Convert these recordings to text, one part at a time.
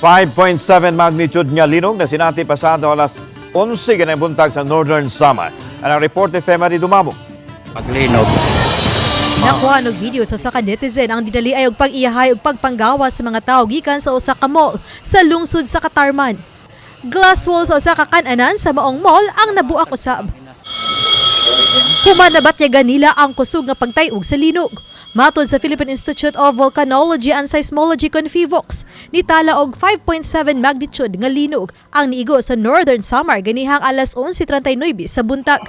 5.7 magnitude nga linog na sinati pasado alas 11 ganang buntag sa Northern Samar. Ang report ni Femary Dumabok. Paglinog. Nakuha og video sa usa ka netizen ang didali ay og pag-iyahay ug pagpanggawa sa mga tawo gikan sa usa ka mall sa lungsod sa Katarman. Glass wall sa usa ka kan-anan sa maong mall ang nabuak usab. Human nabatyagan nila ang kusog nga pagtay-og sa linog. Matod sa Philippine Institute of Volcanology and Seismology kon PHIVOLCS, nitala og 5.7 magnitude nga linog ang niigo sa Northern Samar ganihang alas 11:39 sa buntag.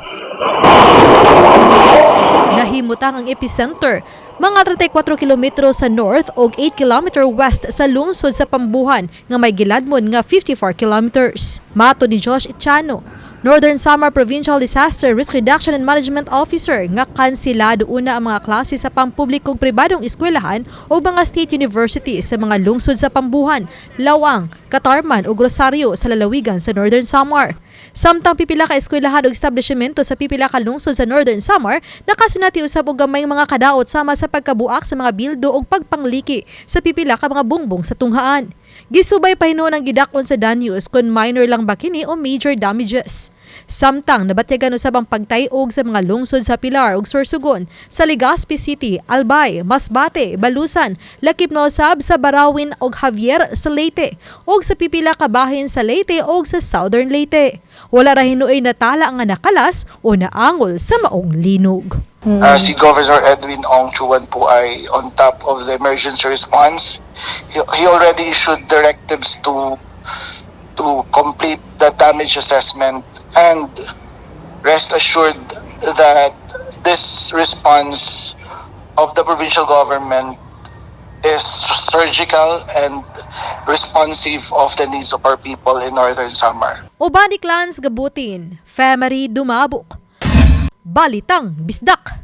Nahimutang ang epicenter, mga 34 kilometro sa north ug 8 kilometer west sa lungsod sa Pambuhan nga may giladmon nga 54 kilometers. Matod ni Josh Echano, Northern Samar Provincial Disaster Risk Reduction and Management Officer, nga kansilado una ang mga klase sa pampublikong pribadong eskwelahan o mga state university sa mga lungsod sa Pambuhan, Laoang, Catarman ug Rosario sa lalawigan sa Northern Samar. Samtang pipila ka eskwelahan ug establishmento sa pipila ka lungsod sa Northern Samar nakasinati usab og gamay mga kadaot sama sa pagkabuak sa mga bildo ug pagpangliki sa pipila ka mga bungbong sa tunghaan. Gisubay pa hinuon ang gidakon sa danyos kung minor lang ba kini o major damages. Samtang nabatyagan usab ang pagtay-og sa mga lungsod sa Pilar ug Sorsogon, sa Legazpi City, Albay, Masbate, Balusan, lakip na usab sa Barawin ug Javier sa Leyte, ug sa pipila ka bahin sa Leyte ug sa Southern Leyte. Wala ra hinuoy natala nga nakalas o naangol sa maong linog. Si Governor Edwin Ong Chuan po ay on top of the emergency response. He already issued directives to complete the damage assessment, and rest assured that this response of the provincial government is surgical and responsive of the needs of our people in Northern Samar. Uban ni Clans Gabutin, Femery Dumabok. Balitang Bisdak.